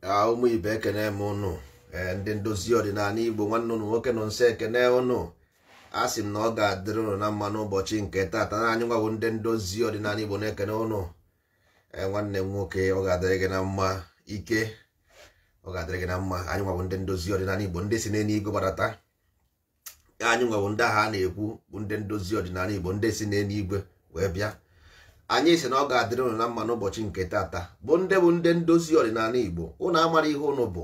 Ụmụ ibe, ekene m ụnụ. Ndị ndozi ọdịnala Igbo, nwanne ụnụ nwoke nọ nso, ekene ụnụ. A sị m na ọ ga-adịrị ụnụ na mma n'ụbọchị nke taata. Na anyị nwawo ndị ndozi ọdịnala Igbo na-ekene ụnụ. Nwanne m nwoke, ọ ga-adịrị gị na mma. Ike, ọ ga-adịrị gị na mma. Anyị nwawo ndị ndozi ọdịnala Igbo, ndị si n'eluigwe gbadata. Anyị nwawo ndị agha a na-ekwu bụ ndị ndozi ọdịnala Igbo, ndị si n'eluigwe wee bịa. Anyị sị na ọ ga-adịrị ụnụ na mma n'ụbọchị nke taata, bụ ndị bụ ndị ndozi ọdịnala Igbo. Ụnụ amara ihe ụnụ bụ.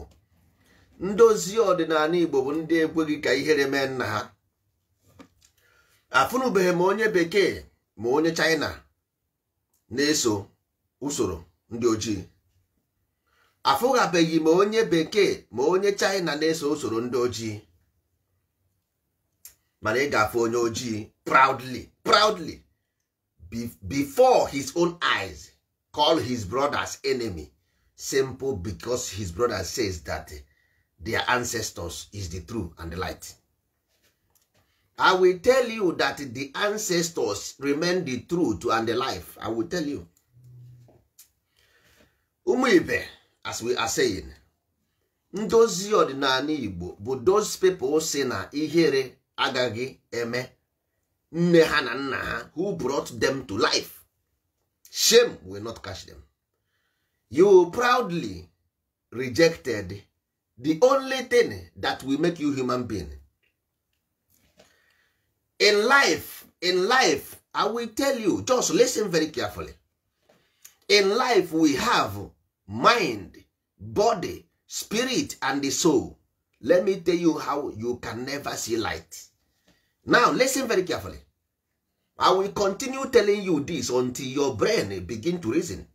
Ndozi ọdịnala Igbo bụ ndị ekweghị ka ihere mee nna ha. Afụnụbeghị ma onye bekee ma onye China na-eso usoro ndị ojii. Afụghabeghị ma onye bekee ma onye China na-eso usoro ndị ojii. Mana ị ga-afụ onye ojii proudly, proudly, before his own eyes, call his brothers enemy, simple because his brother says that their ancestors is the truth and the light. I will tell you that the ancestors remain the truth and the life. I will tell you. Ụmụ ibe, as we are saying, ndozi ọdịnala Igbo bụ those people si na ihere agaghị eme nne ha na nna ha who brought them to life. Shame will not catch them. You proudly rejected the only thing that will make you human being in life. In life, I will tell you, just listen very carefully. In life, we have mind, body, spirit and the soul. Let me tell you how you can never see light. Now listen very carefully. I will continue telling you this until your brain begin to reason.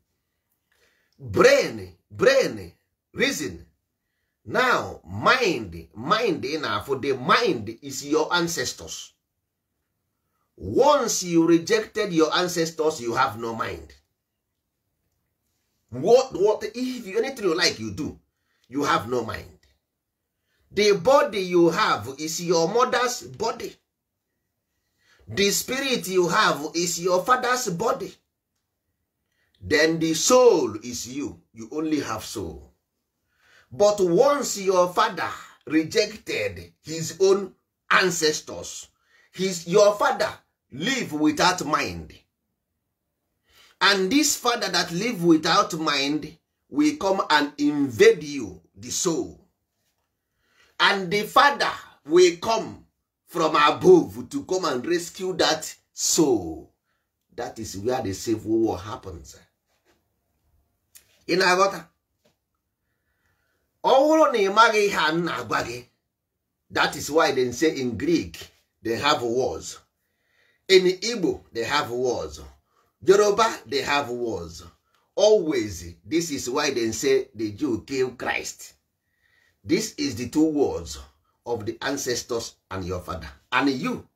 Brain, brain reason. Now, mind, mind ị na-afụ, the mind is your ancestors. Once you rejected your ancestors, you have no mind. What if you, anything you like, you do, you have no mind. The body you have is your mother's body. The spirit you have is your father's body. Then the soul is you. You only have soul. But once your father rejected his own ancestors, his your father live without mind. And this father that live without mind will come and invade you, the soul. And the father will come from above to come and rescue that soul. That is where the civil war happens. Ị na-aghọta? Ọ bụrụ na ị maghị ihe a m na-agwa gị, that is why they say in Greek they have wars, in Igbo they have wars, Yoruba they have wars always. This is why they say the Jew kill Christ. This is the two words of the ancestors and your father and you.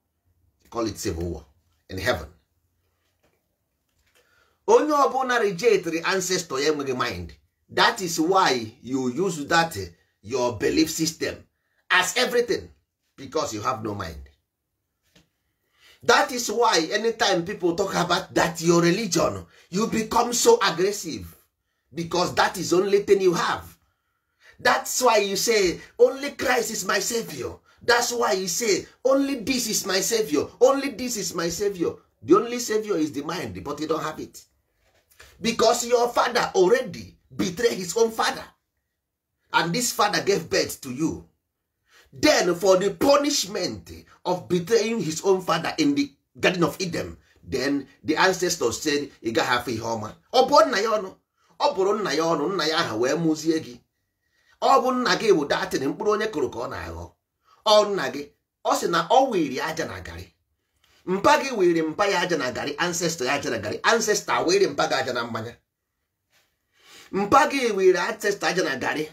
Call it civil war in heaven. Onye ọbụla reject the ancestor ya enweghị mind. That is why you use that your belief system as everything, because you have no mind. That is why anytime people talk about that your religion, you become so aggressive, because that is only thing you have. That's why you say only Christ is my savior. That's why you say only this is my savior, only this is my savior. The only savior is the mind, but you don't have it, because your father already betrayed his own father, and this father gave birth to you. Then for the punishment of betraying his own father in the Garden of Eden, then the ancestors said ị gaghị afụ ihe ọma. Ọ bụ nna ya ọnụ, ọ bụrụ nna ya ọnụ, nna ya ahụ wee mụzie gị. Ọ bụ nna gị bụ datin mkpụrụ onye kụrụ ka ọ na-aghọ. Ọ nna gị, ọ sị na ọ wiri aja na garị. Mpa gị wiri mpa ya aja na garị, ancestor ya aja na garị, ancestor wiri mpa gị aja na mmanya. Mpa gị wiri ancestor aja na garị,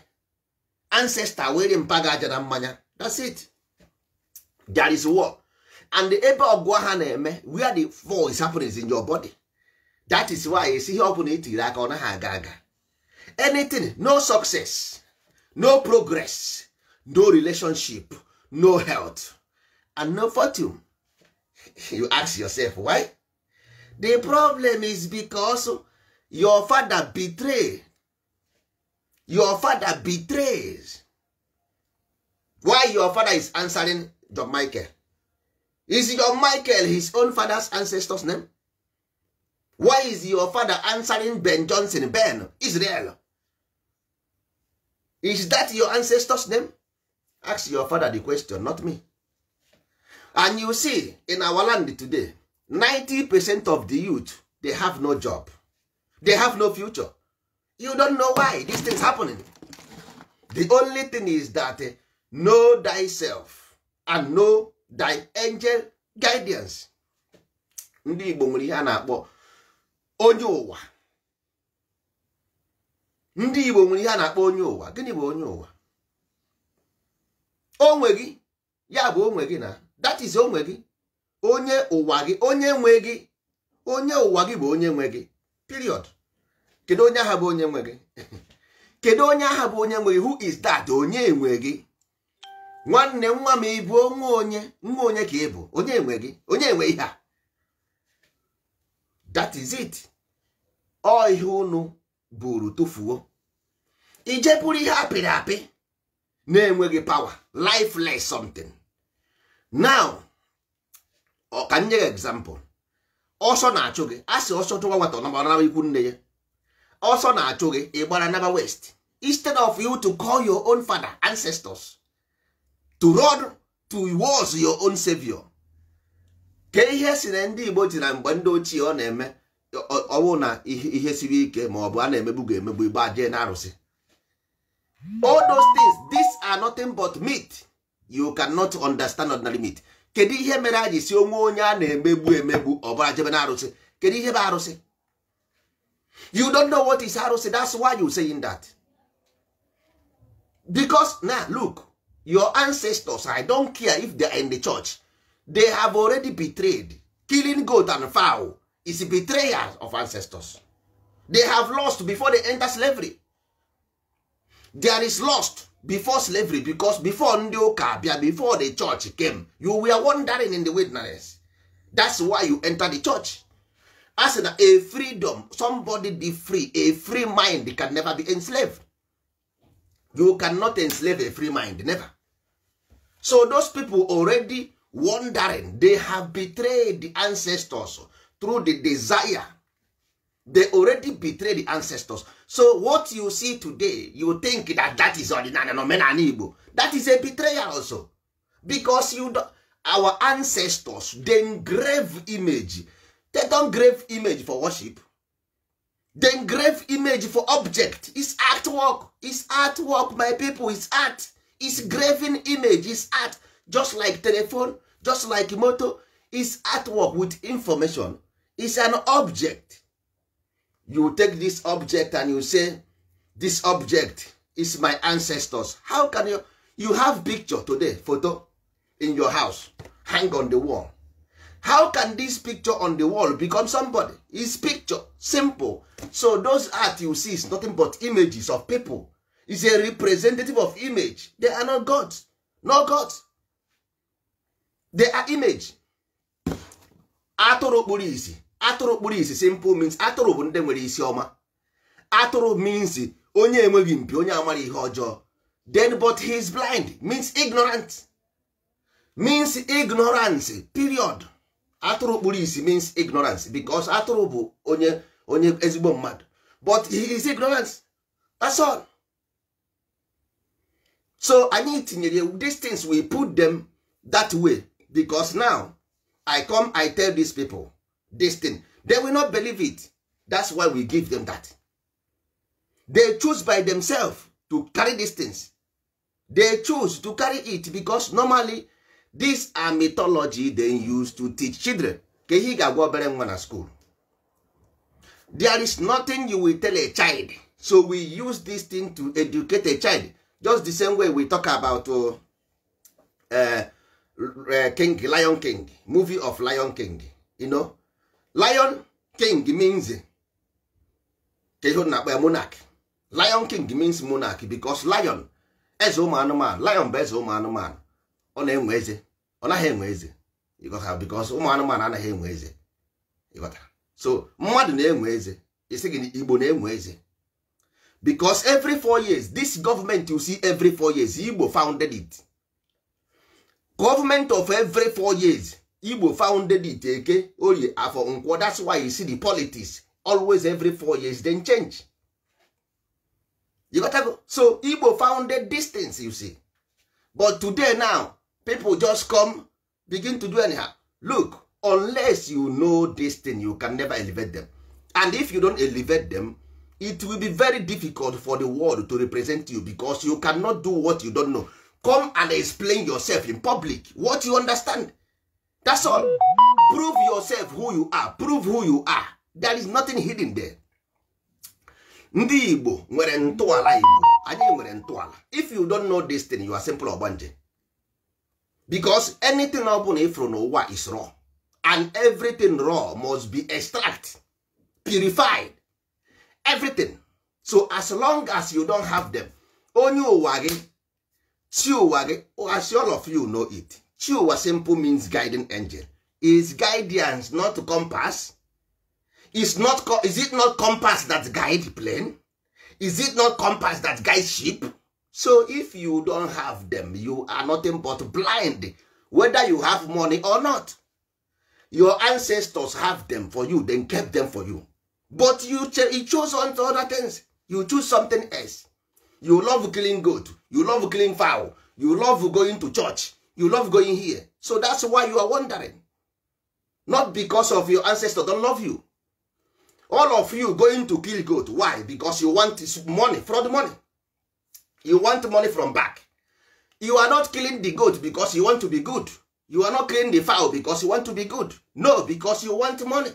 ancestor wiri mpa gị aja na mmanya. That's it. There is war. And ebe ọgụ ha na-eme, where the war is happening, is in your body. That is why esi ihe ọ bụla itiri aka, ọ naghị aga aga. Anything, no success, no progress, no relationship, no health and no fortune. You ask yourself why. The problem is because your father betray Your father betrays. Why your father is answering John Michael? Is John Michael his own father's ancestors name? Why is your father answering Ben Johnson, Ben Israel? Is that your ancestors name? Ask your father the question, not me. And you see, in our land today, 90% of the youth, they have no job. They have no future. You don't know why this thing's happening. The only thing is that know thyself and know thy angel guidance. Ndị Igbo nwere ihe a na-akpọ onye ụwa. Ndị Igbo nwere ihe a na-akpọ onye ụwa. Gịnị bụ onye ụwa? Onwe gị, ya bụ onwe gị na that is onwe gị. Onye ụwa gị, onye nwe gị, onye ụwa gị bụ onye nwe gị. Period. Kedu onye aha bụ onye nwe gị? Kedu onye aha bụ onye nwe gị? Who is that? Onye nwe gị? Nwanne nwa m, ịbụ nwa onye, nwa onye ka ị bụ, onye nwe gị, onye nwe ihe a. That is it. Ọ ihe unu buru tụfuo, ijepụrụ ihe apịrị apị na-enweghị power, lifeless something. Now, ọ ka nye gị example. Ọsọ na-achụ gị, a sị ọsọ chụwa nwata, ọ naba ikwu nne ya. Ọsọ na-achụ gị, ị gbara naba west, instead of you to call your own father ancestors to run towards your own savior. Ka ihe si na ndị Igbo ji na mgbe ndị ochie ọ na-eme ọwụ na ihe siri ike ma ọ bụ a na-emegbu ga-emegbu, igba jee na arụsị. All those things, these are nothing but myth. You cannot understand ordinary myth. Kedu ihe mere a ji si onwe onye a na-emegbu emegbu ọbara jebe na arụsị? Kedu ihe bụ arụsị? You don't know what is arụsị. That's why you saying that. Because now look, your ancestors, I don't care if they are in the church, they have already betrayed. Killing goat and fowl is betrayal of ancestors. They have lost before they enter slavery. There is lost before slavery, because before ndị ụka abịa, before the church came, you were wandering in the wilderness. That's why you enter the church. As na a freedom, somebody be free. A free mind can never be enslaved. You cannot enslave a free mind, never. So those people already wandering, they have betrayed the ancestors through the desire. They already betrayed the ancestors. So what you see today, you think that that is ordinary omenala Igbo. That is a betrayal also, because you don't, our ancestors, they engrave image. They don't grave image for worship. They engrave image for object. It's artwork. It's artwork, my people. It's art. It's graving image. It's art. Just like telephone, just like motor. It's artwork with information. It's an object. You take this object and you say, this object is my ancestors. How can you? You have picture today, photo in your house, hang on the wall. How can this picture on the wall become somebody? It's picture, simple. So those art you see is nothing but images of people. It's a representative of image. They are not gods. No gods. They are image. Atụrụ kpuru isi. Atụrụ kpuru isi simple means atụrụ bụ ndị nwere isi ọma. Atụrụ means onye enweghị mpi, onye amara ihe ọjọọ. Then but he is blind means ignorant. Means ignorance, period. Atụrụ kpuru isi means ignorance, because atụrụ bụ onye onye ezigbo mmadụ, but he is ignorance. That's all. So anyị tinyere these things, we put them that way because now I come, I tell these people this thing, they will not believe it. That's why we give them that. They choose by themselves to carry these things. They choose to carry it because normally this are mythology they use to teach children. Ka ihe ị ga-agwa obere nwa na school, there is nothing you will tell a child. So we use this thing to educate a child, just the same way we talk about King, Lion King, movie of Lion King. You know, Lion King means ka ihe na-akpọ ya monarch. Lion King means monarch because lion, eze ụmụ anụmanụ, lion bụ eze ụmụ anụmanụ. Ọ na-enwe eze, ọ naghị enwe eze because ụmụ anụmanụ anaghị enwe eze. Ịghọtara? So mmadụ na-enwe eze, isi gị Igbo na-enwe eze, Because every 4 years, this government you see every 4 years, Igbo founded it. Government of every 4 years, Igbo founded it. Eke, Orie, Afọ, Nkwọ. That's why you see the politics always every 4 years, then change. You got to go. So Igbo founded these things you see. But today now, people just come, begin to do anyhow. Look, unless you know this thing, you can never elevate them. And if you don't elevate them, it will be very difficult for the world to represent you, because you cannot do what you don't know. Come and explain yourself in public what you understand. That's all. Prove yourself who you are. Prove who you are. There is nothing hidden there. Ndị Igbo nwere ntọala. Igbo anyị nwere ntọala. If you don't know this thing, you are simple ogbanje, because anything ọ bụla ifuru n'ụwa is raw, and everything raw must be extract, purified, everything. So as long as you don't have them, onye ụwa gị, chi ụwa gị, as all of you know it, chi ụwa simple means guiding angel. Is guidance, not compass. Is not, is it not compass that guide plane? Is it not compass that guide ship? So if you don't have them, you are nothing but blind, whether you have money or not. Your ancestors have them for you, then kept them for you, but you chose on other things. You choose something else. You love killing goat, you love killing fowl, you love going to church, you love going here. So that's why you are wondering, not because of your ancestors don't love you. All of you going to kill goat, why? Because you want money, fraud money. You want money from back. You are not killing the goat because you want to be good. You are not killing the fowl because you want to be good. No, because you want money.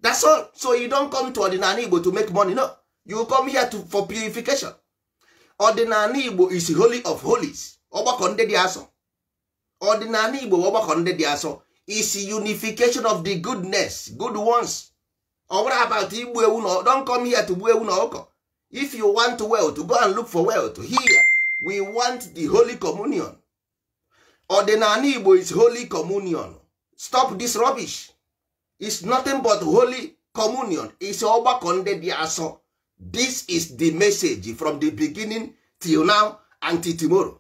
That's all. So you don't come to Ọdịnala Igbo to make money. No, you come here for purification. Ọdịnala Igbo is holy of holies. Ọgbakọ ndị dị asọ. Ọdịnala Igbo bụ ọgbakọ ndị dị asọ. Is unification of the goodness, good ones. Ọ bụrụ about igbu ewu na, don't come here to gbu ewu na ọkụkọ. If you want wealth, go and look for wealth. Here we want the holy communion. Ọdịnala Igbo is holy communion. Stop this rubbish. It's nothing but holy communion. Is ọgbakọ ndị dị asọ. This is the message from the beginning till now and till tomorrow.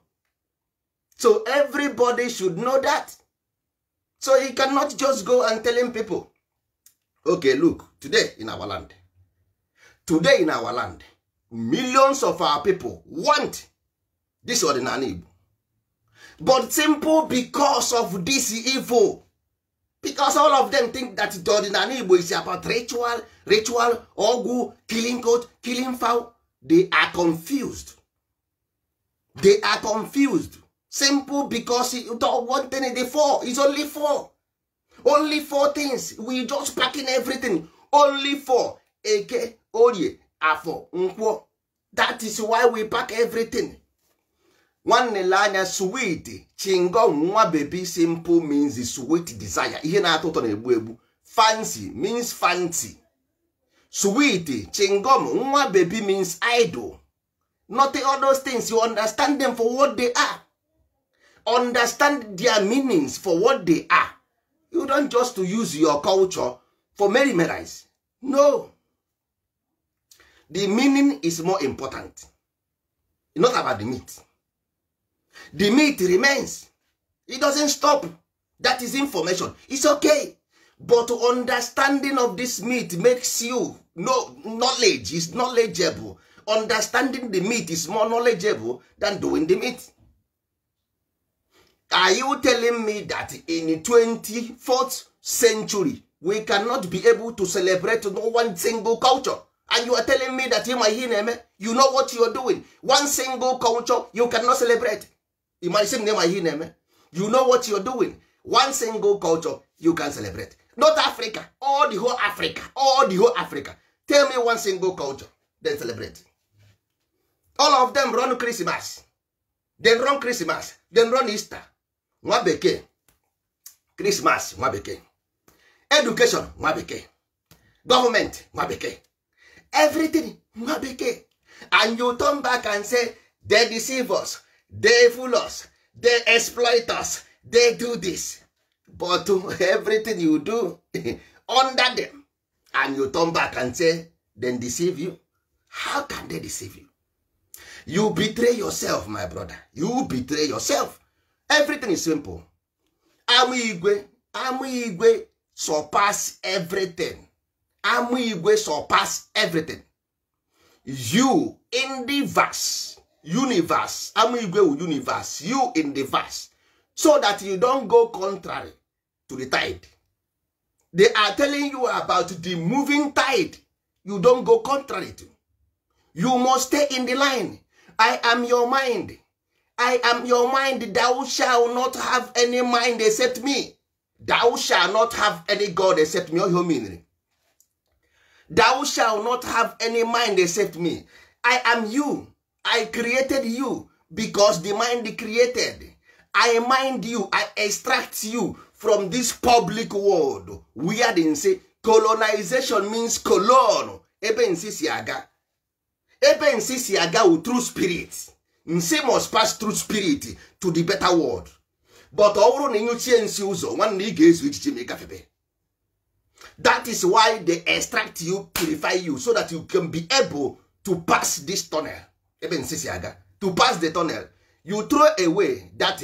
So everybody should know that. So you cannot just go and telling people, okay, look, today in our land, today in our land, millions of our people want this Ọdịnala Igbo, but simple because of this evil, because all of them think that the Ọdịnala Igbo is about ritual, ritual, ọgwụ, killing goat, killing fowl. They are confused. They are confused simple because one thing in the four is only four, only four things. We just packing everything, only four: Eke, Orie, Afọ, Nkwọ. That is why we pack everything. Nwanne, lee anya. Sweet chewing gum, nwa baby, simple means sweet desire. Ihe na-atọ ụtọ na-egbu egbu. Fancy means fancy. Sweet chewing gum, nwa baby means idol. Not all those things. You understand them for what they are. Understand their meanings for what they are. You don't just to use your culture for merry. No, the meaning is more important, not about the meat. The meat remains. It doesn't stop. That is information. It's okay, but understanding of this meat makes you know. Knowledge is knowledgeable. Understanding the meat is more knowledgeable than doing the meat. Are you telling me that in 24th century we cannot be able to celebrate no one single culture? And you are telling me that ịma ihe na-eme? You know what you are doing. One single culture you cannot celebrate. Ịma na ịma ihe na-eme. You know what you are doing. One single culture you can celebrate, not Africa, all the whole Africa, all the whole Africa. Tell me one single culture then celebrate. All of them run Christmas, then run Christmas, then run Easter. Nwa bekee Christmas, nwa bekee education, nwa bekee government, nwa bekee everything, nwa bekee. And you turn back and say they deceive us, they fool us, they exploit us, they do this. But everything you do under them, and you turn back and say they deceive you. How can they deceive you? You betray yourself, my brother. You betray yourself. Everything is simple. Ama igwe, ama igwe surpass everything. Ama igwe surpass everything. You in the verse, universe, ama igwe wu universe, you in the verse, so that you don't go contrary to the tide. They are telling you about the moving tide. You don't go contrary to. You must stay in the line. I am your mind. I am your mind. Thou shalt not have any mind except me. Thou shalt not have any God except me. Oh, meaning. Thou shalt not have any mind except me. I am you. I created you because the mind created. I mind you. I extract you from this public world. Where they say colonization means colon. Ebe nsi si aga. Ebe nsi si aga wu through spirit. Nsi must pass through spirit to the better world. But ọ bụrụ na ịnyụchie nsi ụzọ, nwanne ị ga-ezu ichichi ma ị gafebe. That is why they extract you, purify you, so that you can be able to pass this tunnel. Ebe nsi si aga. To pass the tunnel, you throw away that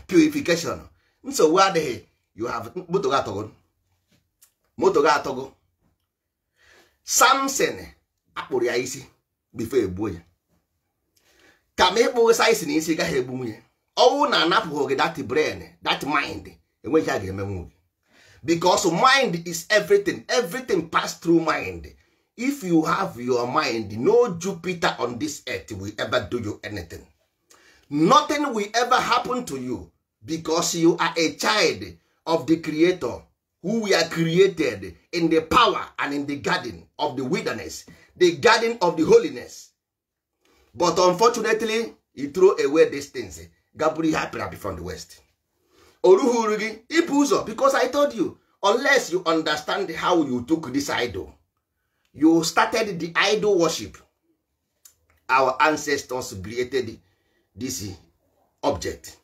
purification. Nsogbu adịghị. You have moto gị atọgo. Moto gị atọgo. Samson akpụrụ ya isi before egbuo ya. Ka ma ịkpụ isi na isi gaghị egbu nwunye. Ọnwụ na anapụghị gị that brain, that mind, enweghị a ga-emenwu gị. Because mind is everything. Everything pass through mind. If you have your mind, no Jupiter on this earth will ever do you anything. Nothing will ever happen to you because you are a child of the creator who we are created in the power and in the garden of the wilderness, the garden of the holiness. But unfortunately, he threw away these things. Gaburi happy from the west. Oruhuru gị ibu ụzọ, because I told you, unless you understand how you took this idol, you started the idol worship. Our ancestors created this object.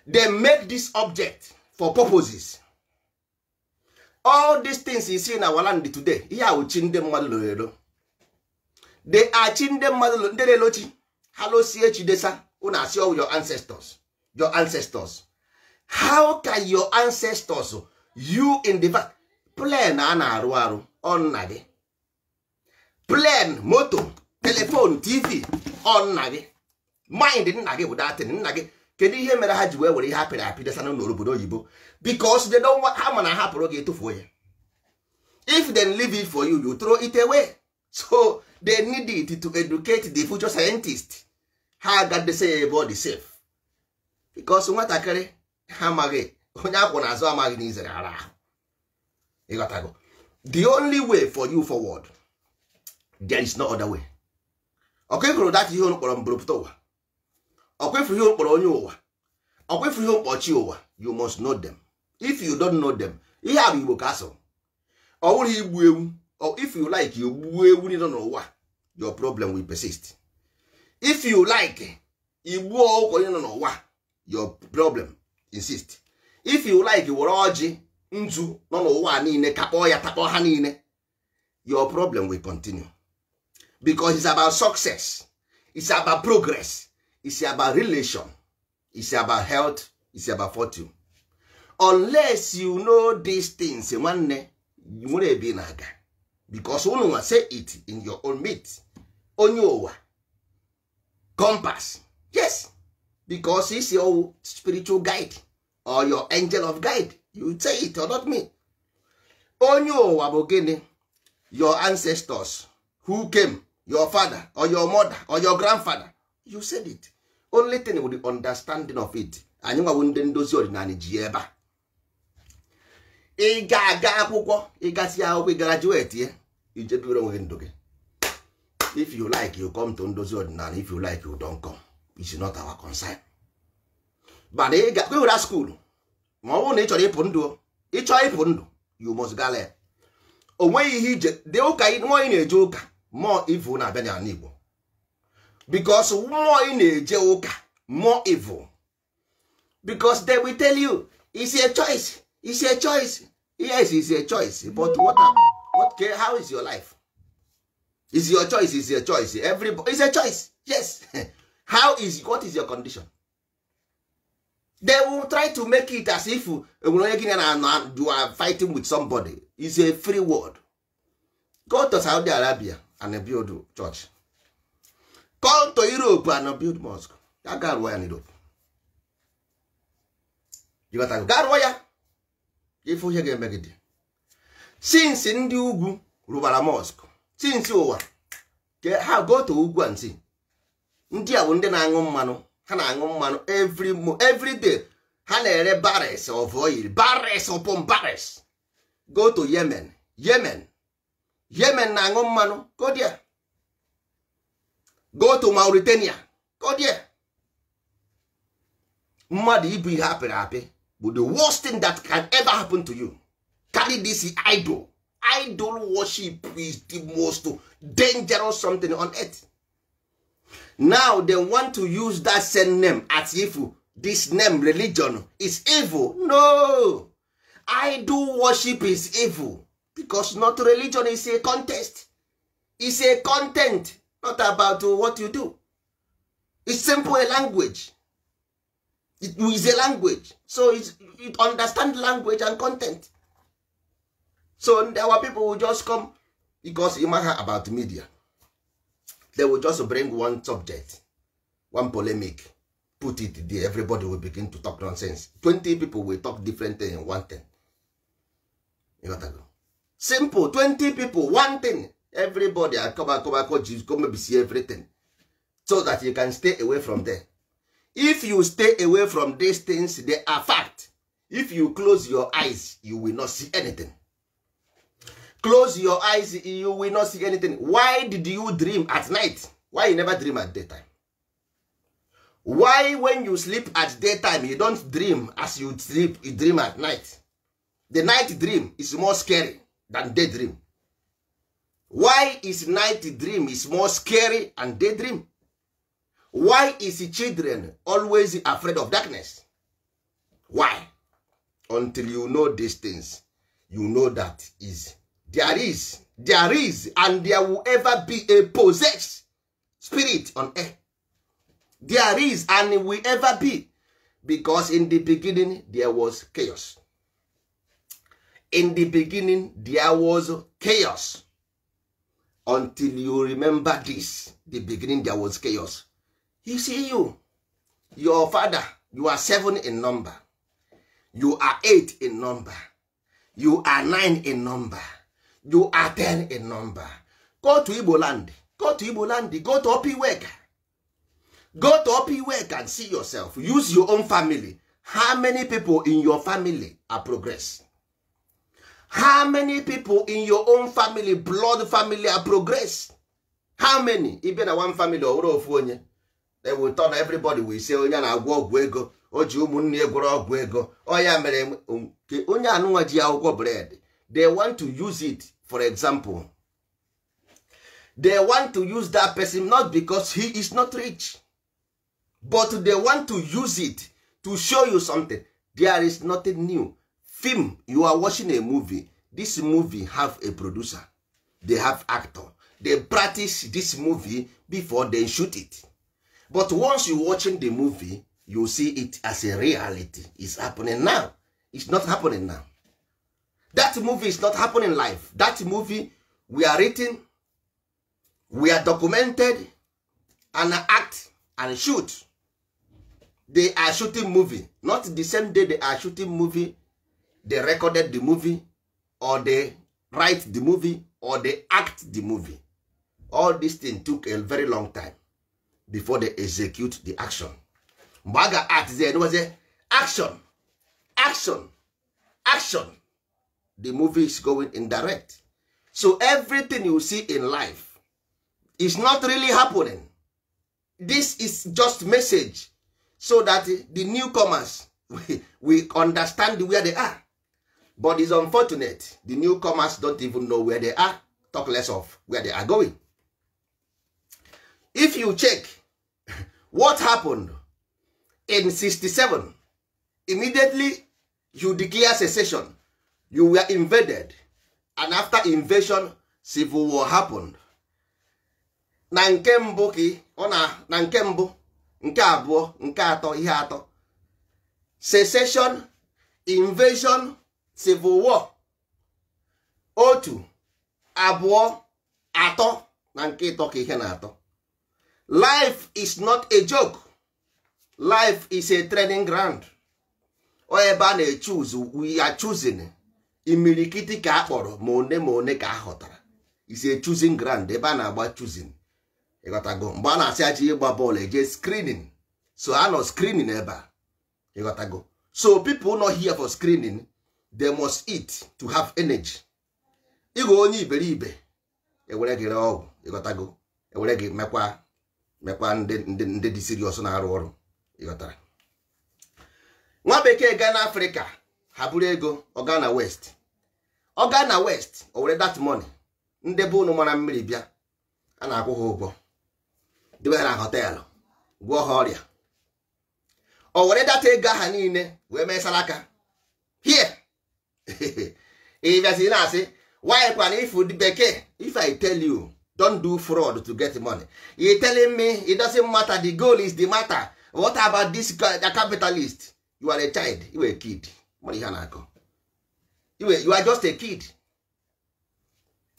They make this object for purposes. All these things you see in our land today, ihe a chi ndị mmadụ loro elo. They are chi ndị mmadụ ndị na-elo chi. Ha losie chi desa, unu asị all your ancestors, your ancestors. How can your ancestors, you in the plane a na-arụ arụ ọ nna gị, plane, moto, telephone, TV ọ nna gị, mind nna gị bụ datin nna gị. Kedu ihe mere ha ji wee were ihe apịrị apị desa n'obodo oyibo? Because they don't want, ha ma na hapụrụ gị etufuo ya. If they leave it for you, you throw it away. So they need it to educate the future scientist. Ha agadesa ya ebe ọ dị safe. Because nwatakịrị ha amaghị onye akwụ n'azụ amaghị na izere ara ahụ. Ịghọtago? The only way for you forward, there is no other way. Ọkwa ifuru that ihe kpọrọ mbụrụpụta ụwa, ọkwa ifuru ihe kpọrọ onye ụwa, ọkwa ifuru ihe mkpọchi ụwa. You must know them. If you don't know them, ihe a bụ Igbo ka asụ. Ọ bụrụ igbu ewu, or if you like you gbuo ewu niile n'ụwa, your problem will persist. If you like igbuo ọkụkọ niile n'ụwa, your problem insist. If you like were ọjị nzu nọ n'ụwa niile kakpọọ ya takpọọ ha niile, your problem will continue. Because it's about success, it's about progress, it's about relation, it's about health, it's about fortune. Unless you know these things, nwanne nwere ebe ị na-aga. Because unu nwa say it in your own meat. Onye ụwa, compass, yes, because it's your spiritual guide or your angel of guide. You say it or not me. Onye ụwa bụ gịnị? Your ancestors who came, your father or your mother or your grandfather. You said it. Only thing with the understanding of it. Anyị nwawo ndị ndozi ọdịnala ji ebe a. Ị ga-aga akwụkwọ, ịgasị akwụkwọ, ị graduate ya, ije bibiri onwe gị ndụ gị. If you like, you come to ndozi ọdịnala. If you like, you don't come. It's not our concern. But ị ga kwewere school, ma ọ bụrụ na ị chọrọ ịpụ ndụ, ị chọọ ịpụ ndụ, you must go there. O nweghị ihe ije dị ụka, mmụọ ị na-eje ụka, mmụọ evil na-abịa n'ala Igbo. Because mmụọ ị na-eje ụka, more evil. Because they will tell you it's a choice, it's a choice. Yes, it's a choice. But what how is your life? Is your choice, is your choice. Everybody is a choice. Yes. How is, what is your condition? They will try to make it as if you are fighting with somebody. It's a free world. Go to Saudi Arabia and build church. Go to Europe and build mosque. Ga rụọ ya na Europe. Ga rụọ ya. Ife ihe ga-emegide. Since ndị ugwu rụbara mosque, since ụwa, ha go to ugwu and see. Ndị a bụ ndị na-aṅụ mmanụ. Ha na-aṅụ mmanụ every day. Ha na-ere barrels of oil, barrels upon barrels. Go to Yemen. Yemen. Yemen na-aṅụ mmanụ. Go there. Go to Mauritania. Go there. Mmadụ ibu ihe apịrị apị bụ the worst thing that can ever happen to you. Carry this idol. Idol worship is the most dangerous something on earth. Now they want to use that same name as if this name religion is evil. No, idol worship is evil because not religion is a contest. It's a content, not about what you do. It's simple a language. It is a language. So it understand language and content. So our people will just come because you matter about media. They will just bring one subject, one polemic, put it there. Everybody will begin to talk nonsense. 20 people will talk different thing in one thing. You got to go. Simple. 20 people, one thing. Everybody come, see everything. So that you can stay away from there. If you stay away from these things, they are fact. If you close your eyes, you will not see anything. Close your eyes, you will not see anything. Why did you dream at night? Why you never dream at daytime? Why when you sleep at daytime, you don't dream as you sleep, you dream at night? The night dream is more scary than daydream. Why is night dream is more scary than daydream? Why is children always afraid of darkness? Why? Until you know these things, you know that is there is and there will ever be a possessed spirit on earth. There is and will ever be, because in the beginning there was chaos. In the beginning there was chaos. Until you remember this, the beginning there was chaos. You see you, your father, you are 7 in number, you are 8 in number, you are 9 in number, you are 10 in number. Go to Igbo land, go to Igbo land, go to Opiweka. Go to Opiweka and see yourself. Use your own family. How many people in your family are progress? How many people in your own family, blood family, are progress? How many? Even a one family or ofu onye, they will turn everybody will say onye na-agwọ ọgwụ ego, o ji ụmụnne gwọrọ ọgwụ ego, ọ ya mere onye anụnwa ji akwụkwọ bread. They want to use it for example. They want to use that person not because he is not rich, but they want to use it to show you something. There is nothing new. Film, you are watching a movie. This movie have a producer. They have actor. They practice this movie before they shoot it. But once you're watching the movie, you see it as a reality. It's happening now. It's not happening now. That movie is not happening live. That movie, we are written, we are documented, and act and shoot. They are shooting movie. Not the same day they are shooting movie, they recorded the movie, or they write the movie, or they act the movie. All this thing took a very long time before they execute the action. Mgbe a ga-act there, was action, action, action. The movie is going indirect. So everything you see in life is not really happening. This is just message so that the newcomers we understand where they are. But it's unfortunate the newcomers don't even know where they are, talk less of where they are going. If you check what happened in 67, immediately you declare secession, you were invaded, and after invasion, civil war happened. Na nke mbụ ka ọ na nke mbụ, nke abụọ, nke atọ, ihe atọ: secession, invasion, civil war. Otu, abụọ, atọ. Na nke ịtọ ka ihe na-atọ. Life is not a joke. Life is a training ground. O ebe a na-echoose, we are choosing. Imirikiti ka a kpọrọ, ma one ma one ka a ghọtara. Is a choosing ground, ebe a na-agba choosing. Ịghọtago? Mgbe a na-asị aji ịgba bọọlụ, eje screening. So a nọ screening ebe a. Ịghọtago? So people not here for screening. They must eat to have energy. Ịghọ onye iberibe, ewere gị ree ọgwụ. Ịghọtago? Ewere gị mekwa mekwa ndị dị serious na-arụ ọrụ. Ịghọtara? Nwa bekee gaa n'Afrịka, ha buru ego, ọ gaa na West, ọ gaa na West, o were that money. Ndị be unu mara mmiri bịa, a na-akwụ ha ụgwọ, debe ha na hotel, gwọọ ha ọrịa. O were data ego aha niile wee mee saraka here. Ị bịazi na-asị why kwana if the bekee. If I tell you don't do fraud to get money, you telling me it doesn't matter, the goal is the matter. What about this the capitalist? You are a child, you are a kid. Mara ihe a na-akọ. You are just a kid,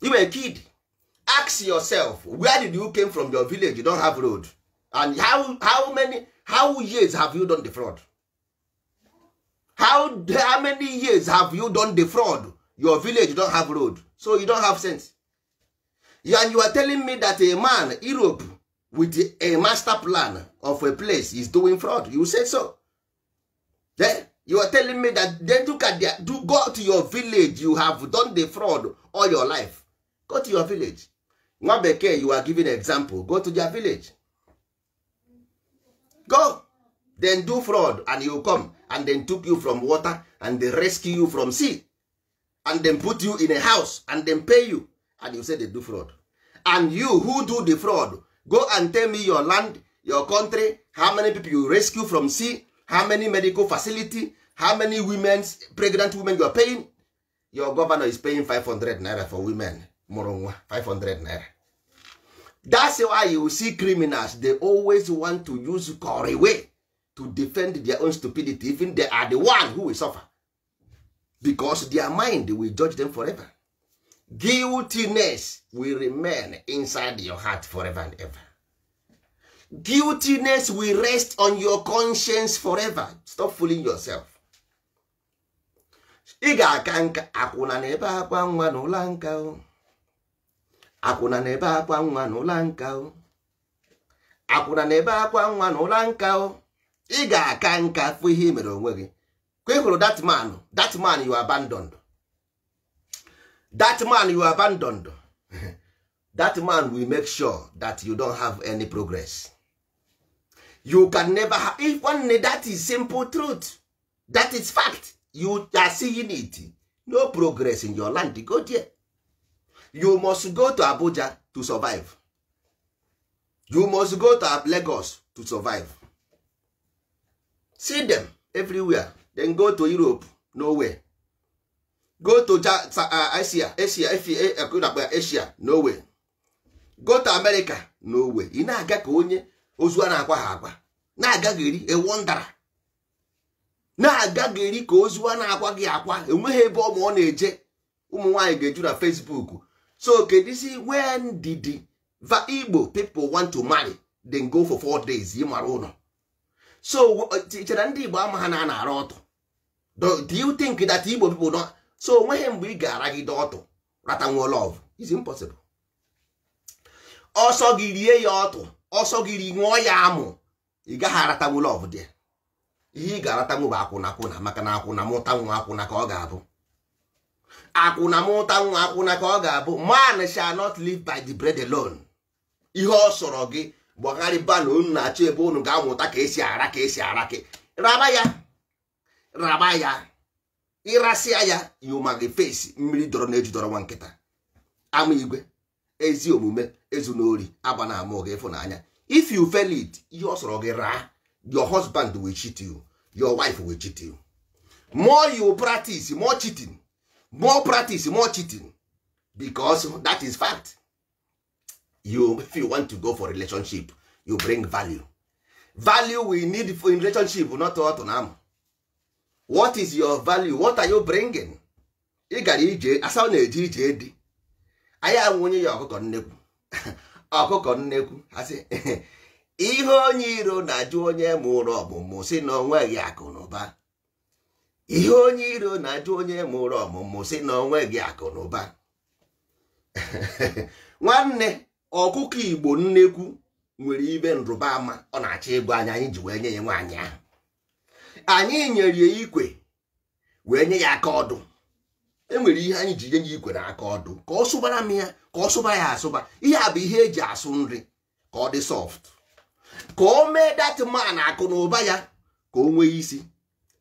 you are a kid. Ask yourself, where did you came from? Your village, you don't have road. And how years have you done the fraud? How many years have you done the fraud? Your village, you don't have road, so you don't have sense. And you are telling me that a man Europe with a master plan of a place is doing fraud? You say so. Then you are telling me that, then look at their, do go to your village. You have done the fraud all your life. Go to your village. Nwa bekee, you are giving example. Go to their village, go then do fraud, and you come and then took you from water and they rescue you from sea and then put you in a house and then pay you, and you say they do fraud. And you who do the fraud, go and tell me your land, your country, how many people you rescue from sea, how many medical facility, how many women, pregnant women you are paying. Your governor is paying 500 naira for women mụrụ nwa, 500 naira. That's why you see criminals, they always want to use way to defend their own stupidity, even they are the one who will suffer, because their mind will judge them forever. Guiltiness will remain inside your heart forever and ever. Guiltiness will rest on your conscience forever. Stop fooling yourself. Ị ga-aka nka. Akwụna na ebe akwa nwa n'ụlọ nka o. Akwụna na-ebe akwa nwa n'ụlọ nka o. Akwụna na-ebe akwa nwa n'ụlọ nka o. Ị ga-aka nka fụ ihe i mere onwe gị. Ka ị hụrụ that man, that man you abandoned, that man you abandoned, that man will make sure that you don't have any progress. You can never have. If one, that is simple truth, that is fact. You are seeing it. No progress in your land. Go there. You must go to Abuja to survive. You must go to Lagos to survive. See them everywhere. Then go to Europe, nowhere. Go to Asia, Asia, Asia, nowhere. Go to America, nowhere. Ị na-aga ka onye ozu a na-akwa ha akwa, na-agagheri ewondara, na-agagheri ka ozu a na-akwa gị akwa. Enweghị ebe ọ ma ọ na-eje. Ụmụ nwaanyị ga-eju na Facebook. So kedụzi when did the Igbo people want to marry, then go for 4 days ịmara ụlọ? So chere ndị Igbo ama ha na a na-ara ọtụ? Do you think that Igbo people don't? So onweghị mgbe ị ga-aragide ọtụ rata nwe love. Is impossible. Ọsọ gị rie ya ọtụ, ọsọ gị ri ṅụọ ya amụ, ị gaghị aratanwu love dị. Ihe ị ga-aratanwu bụ akwụna akwụna, maka na akwụna mụta nwa, akwụna ka ọ ga-abụ. Akwụna mụta nwa, akwụna ka ọ ga-abụ. Man shall not live by the bread alone. Ihe ọ sọrọ gị gbagharịba na unu na-achọ ebe unu ga-amụta ka esi ara, ka esi ara, ka raba ya, raba ya, ịrasịa ya. Yuma gị face mmiri dọrọ na eju dọrọ nwa nkịta ama igwe. Ezi omume, ezu n'ori, agba na ama oge ịfụnanya. If you fail it, ihe ọ sọrọ gị raa, your husband will cheat you, your wife will cheat you. More you practice, more cheating. More practice, more cheating, because that is fact. You, if you want to go for relationship, you bring value. Value we need for in relationship, not ọtụ na amụ. What is your value? What are you bringing? Ị gara ije asa, ọ na-eje ije dị anyị anwụnye ya ọkụkọ nnekwu, ọkụkọ nnekwu asị ihe onye iro na-ajụ onye mụrụ ọmụmụ si na onweghị akụ na ụba. Ihe onye iro na-ajụ onye mụrụ ọmụmụ si na onweghị akụ na ụba. Nwanne, ọkụkọ Igbo nnekwu nwere ibe nrụba ama ọ na-achọ ịgwa anyị. Anyị ji wee nye ya nwaanyị ahụ, anyị nyere ya ikwe wee nye ya aka ọdụ. E nwere ihe anyị ji nye ya ikwe na aka ọdụ ka ọ sụbara m ya, ka ọ sụba ya asụba. Ihe a bụ ihe eji asụ nri ka ọ dị soft, ka o mee that man akụ na ụba ya ka o nwee isi.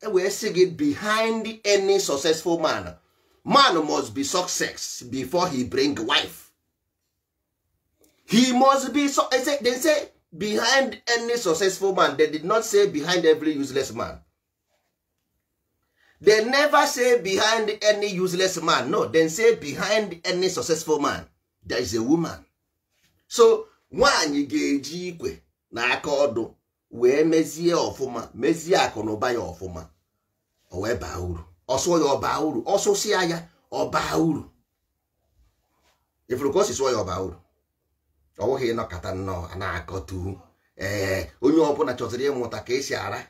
E wee sị gị, behind any successful man, man must be success before he bring wife. He must be so, they say behind any successful man. They did not say behind every useless man. They never say behind any useless man. No, they say behind any successful man there is a woman. So nwaanyị ga-eji ikwe na aka ọdụ wee mezie ọfụma, mezie akụ na ụba ya ọfụma, o wee baa uru. Ọsụọ ya, ọbaa uru. Ọsụsịa ya, ọbaa uru. Ifuru ka o si sụọ ya, ọbaa uru. Ọ bụghị ịnọkọta nnọọ a na-akọtu. Ee, onye ọbụla chọziri ịmụta ka esi ara,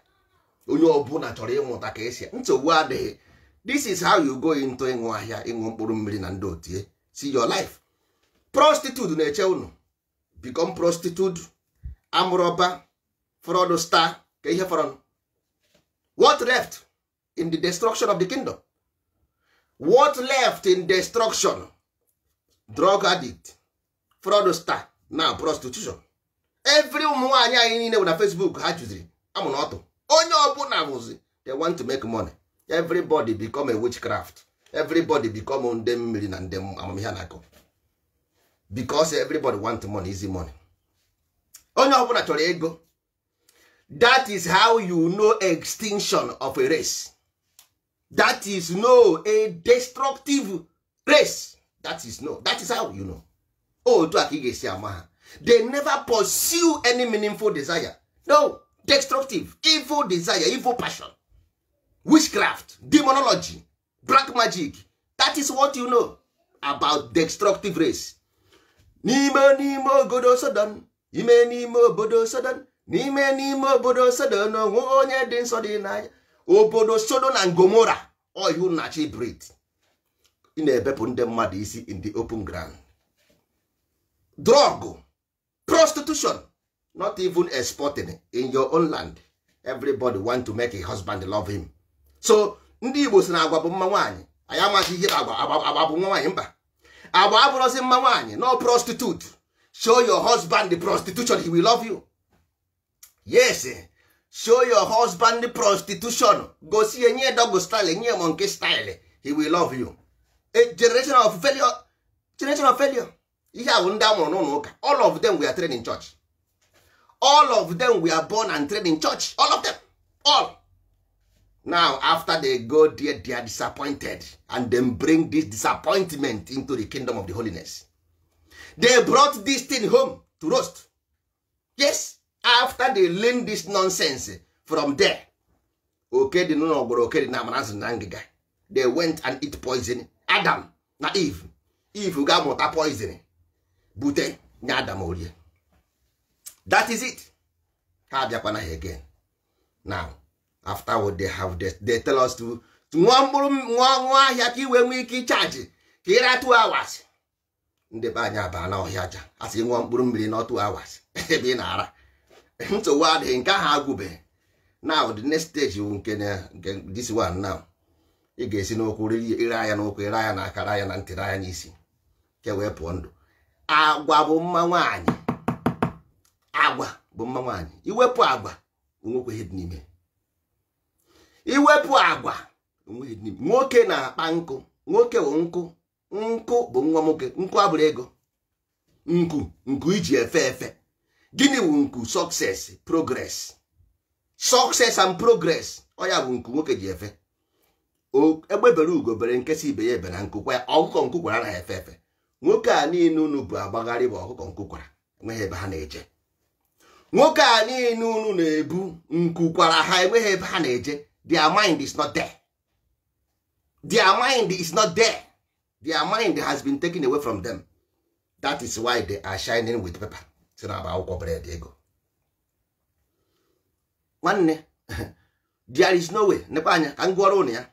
onye ọbụla chọrọ ịmụta ka esi. Nsogbu adịghị. This is how you go into ịṅụ ahịa, ịṅụ mkpụrụ mmiri na ndị otie. See your life. Prostitute na-eche unu, become prostitute, amụrọba, fraudster. Ka ihe fọrọ, what left in the destruction of the kingdom? What left in destruction? Drug addict, fraudster, now prostitution. Every ụmụ nwaanyị anyị niile bụ na Facebook ha juziri amụ na ọtụ. Onye ọbụla bụzi they want to make money. Everybody become a witchcraft. Everybody become ndị mmiri na ndị amamihe na-akọ, because everybody want money, easy money. Onye ọbụla chọrọ ego. That is how you know extinction of a race. That is no a destructive race. That is no, that is how you know. Otu a ka ị ga-esi ama ha. They never pursue any meaningful desire. No, destructive, evil desire, evil passion, witchcraft, demonology, black magic. That is what you know about destructive race. N'ime obodo Sodom, ime n'ime obodo Sodom, n'ime obodo Sodom, onwe onye dị nsọ dị n'anya. Obodo Sodom na Gomora, oihu na-achị brit. Ị na-ebepụ ndị mmadụ isi in the open ground. Drug, prostitution, not even exporting in your own land. Everybody want to make a husband love him. So ndị Igbo si na agwa bụ mma nwaanyị. Anyị amaghị ihe agwa. Agwa bụ nwa nwaanyị? Mba, agwa abụrụzi mma nwaanyị. No, prostitute. Show your husband the prostitution, he will love you. Yes, show your husband the prostitution. Gosi enye dog style, nye monkey style, he will love you. A generation of failure, generation of failure. Ihe a bụ ndị amụrụ n'ụlọ ụka. All of them were trained in church. All of them were born and trained in church, all of them, all. Now after they go there, they are disappointed, and then bring this disappointment into the kingdom of the holiness. They brought this thing home to roast. Yes, after they learn this nonsense from there, oke dị n'ụlọ gwara oke dị na amara na ngịga. They went and eat poison. Adam na Eve. Eve ga-amụta poison bute nye Adam orie. That is it. Ha abịakwana ha again. Now after what they have, they tell us to ṅụọ mkpụrụ, ṅụọ ahịa ka i wee nwee ike ịchaji ka ịra 2 hours. Ndị be anyị abaa na ọhịa aja a sị ṅụọ mkpụrụ mmiri na 2 hours ebe ị na-ara. Nsogbu adịghị, nke ahụ agwụbeghị. Now the next stage bụ nke na nke this one. Now ị ga-esi n'ụkwụ ire anya, n'ụkwụ ire anya, na akara anya, na ntị anya, n'isi ke wee pụọ ndụ. Agwa bụ mma nwaanyị. Agwa bụ mma nwaanyị. Iwepụ agwa, onwekwe ihe dị n'ime. Iwepụ agwa, onweghị dị n'ime. Nwoke na-akpa nkụ. Nwoke bụ nkụ. Nkụ bụ nwa nwoke. Nkụ abụrụ ego. Nku, nku iji efe efe. Gịnị bụ nku? Success, progress. Success and progress, ọ ya bụ nku nwoke ji efe. Egbe bere, ugo bere, nkesa ibe ya ebe na nkụ kwa ya. Ọkụkọ nkụ gwara anaghị efe efe. Nwoke a niile unu bụ agbagharị bụ ọkụkọ nkukwara, enweghị ebe ha na-eje. Nwoke a niile unu na-ebu nkukwara ha, enweghị ebe ha na-eje. Their mind is not there. Their mind is not there. Their mind has been taken away from them. That is why they are shining with paper. Si na akwụkwọ bread ego. Nwanne, there is no way. Nekwa anya ka m gụọrọ ụnụ ya.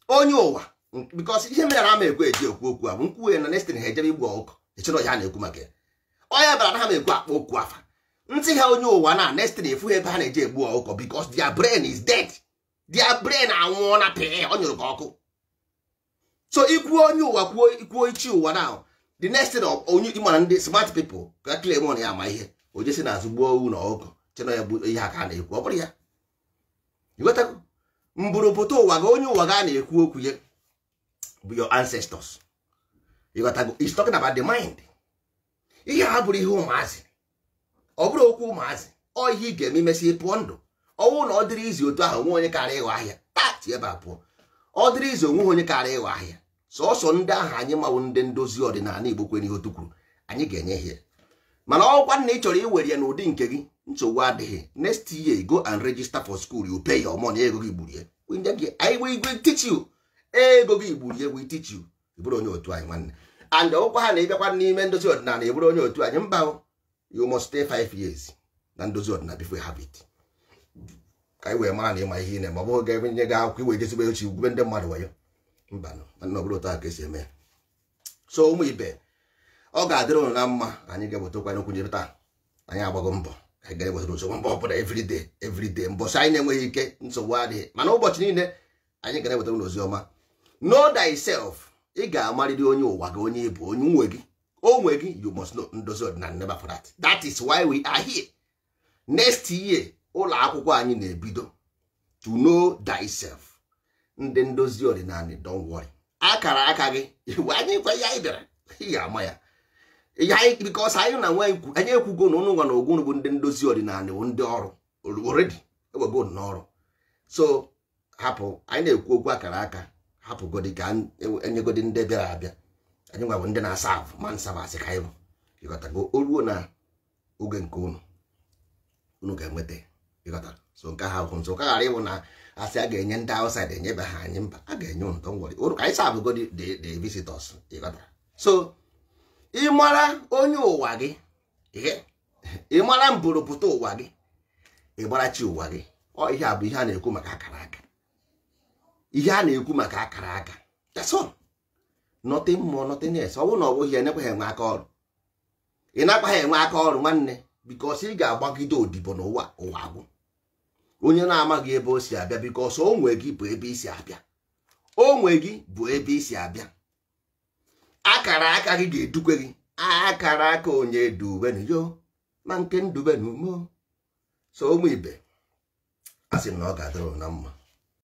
Onye ụwa, because ihe mere na ama ekwe eji ekwu okwu a bụ nkwuwe na nestin ha ejebe igbu ọkụkọ echere ya na-ekwu maka ya. Onye bara na ha ma ekwu akpa okwu afa ntị ha onye ụwa na nestin efu ebe ha na-eji egbu ọkụkọ, because their brain is dead. Their brain anwụọ na pịị ọ nyụrụ ka ọkụ. So ikwuo onye ụwa, kwuo ikwuo ichi ụwa na the next thing, onye ịmara ndị smart people ka claim on ya ama ihe o jesi n'azụ gbuo owu na ọkụkọ chena ya bụ ihe a ka a na-ekwu. Ọ bụrụ ya ịghọtago mbụrụpụta ụwa gị, onye ụwa gị a na-ekwu okwu ya bụ your ancestors. Ịghọtago, is talking about the mind. Ihe a bụrụ ihe ụmụazị, ọ bụrụ okwu ụmụazị, ọ ihe ị ga-eme imesi pụọ ndụ. Ọnwụ na ọ dịrị izi otu ahụ onwe onye kara ịghọ ahịa tati ebe a pụọ. Ọ dịrị izi onwe onye kara ịghọ ahịa. Sọsọ ndị ahụ anyị mawụ ndị ndozi ọdịnala Igbo kwere ihe otu kwuru, anyị ga-enye ihe. Mana ọkwa na ị chọrọ iwere ya n'ụdị nke gị, nsogbu adịghị. Next year, go and register for school, you pay your money, ego gị gburu ya. We teach you. Ego gị gburu ya, we teach you. Ị bụrụ onye otu anyị, nwanne. And ọkwa ha na-ịbịakwa n'ime ndozi ọdịnala, ị bụrụ onye otu anyị, mba, you must stay 5 years na ndozi ọdịnala before you have it. Ka anyị wee mara na ịma ihe ị na-eme. Ọ bụghị ga-enye gị akwụkwọ iwe jezigbo echi gwube ndị mmadụ wayo. Mba, nọ ọ bụrụ otu a ka esi eme ya. So ụmụ ibe, ọ ga-adịrị ụnụ na mma. Anyị ga-ewetakwa n'okwu njebe taa. Anyị agbago mbọ, anyị ga-ewetara nsogbu mbọ ọbụla everyday, everyday. Mbọsị anyị na-enweghị ike, nsogbu adịghị, mana ụbọchị niile anyị ga na-ewetara ụnụ ozi ọma. Know thyself. Ị ga-amarịrị onye ụwa gị, onye ịbụ, onye nwe gị, onwe gị. You must know. Ndozi ọdịnala never for that. That is why we are here. Next year, ụlọ akwụkwọ anyị na-ebido to know thyself. Ndị ndozi ọdịnala, don't worry, akara aka gị anyị kwa ihe anyị bịara, ị ga-ama ya ihe anyị, because anyị na nwe anyị ekwugo na ụnụ nwa na ogwu bụ ndị ndozi ọdịnala bụ ndị ọrụ already ewego n'ọrụ. So hapụ anyị na-ekwu okwu akara aka, hapụgodi ka enyegodi ndị bịara abịa. Anyị nwa bụ ndị na-asa avụ ma nsabasị ka anyị bụ. Ịghọtago? O ruo na oge nke unu, unu ga-enweta. Ịghọtara? So nke ahụ hụ nso ka ghara ịbụ na asị a ga-enye ndị outside, enyebe ha anyị. Mba, a ga-enye unu, don't worry. Unu ka anyị sabụgodi the visitors. Ịghọtara? So ị mara onye ụwa gị, ị mara mbụrụpụta ụwa gị, ị gbara chi ụwa gị. Ọ ihe a bụ ihe a na-ekwu maka akara aka, ihe a na-ekwu maka akara aka. That's all, nothing more, nothing else. Ọ bụrụ na ọ bụghị ya, enekwaghị enwe aka ọrụ. Ị nakwaghị enwe aka ọrụ, nwanne, because ị ga-agbagide odibo n'ụwa. Ụwa agwụ onye na-amaghị ebe o si abịa, because onwe gị bụ ebe i si abịa. Onwe gị bụ ebe i si abịa. Akara aka gị ga-edukwe gị. Akara aka onye dubenu yo ma nke ndubenu mo. So ụmụ ibe, a sị m na ọ ga-adịrị na mma.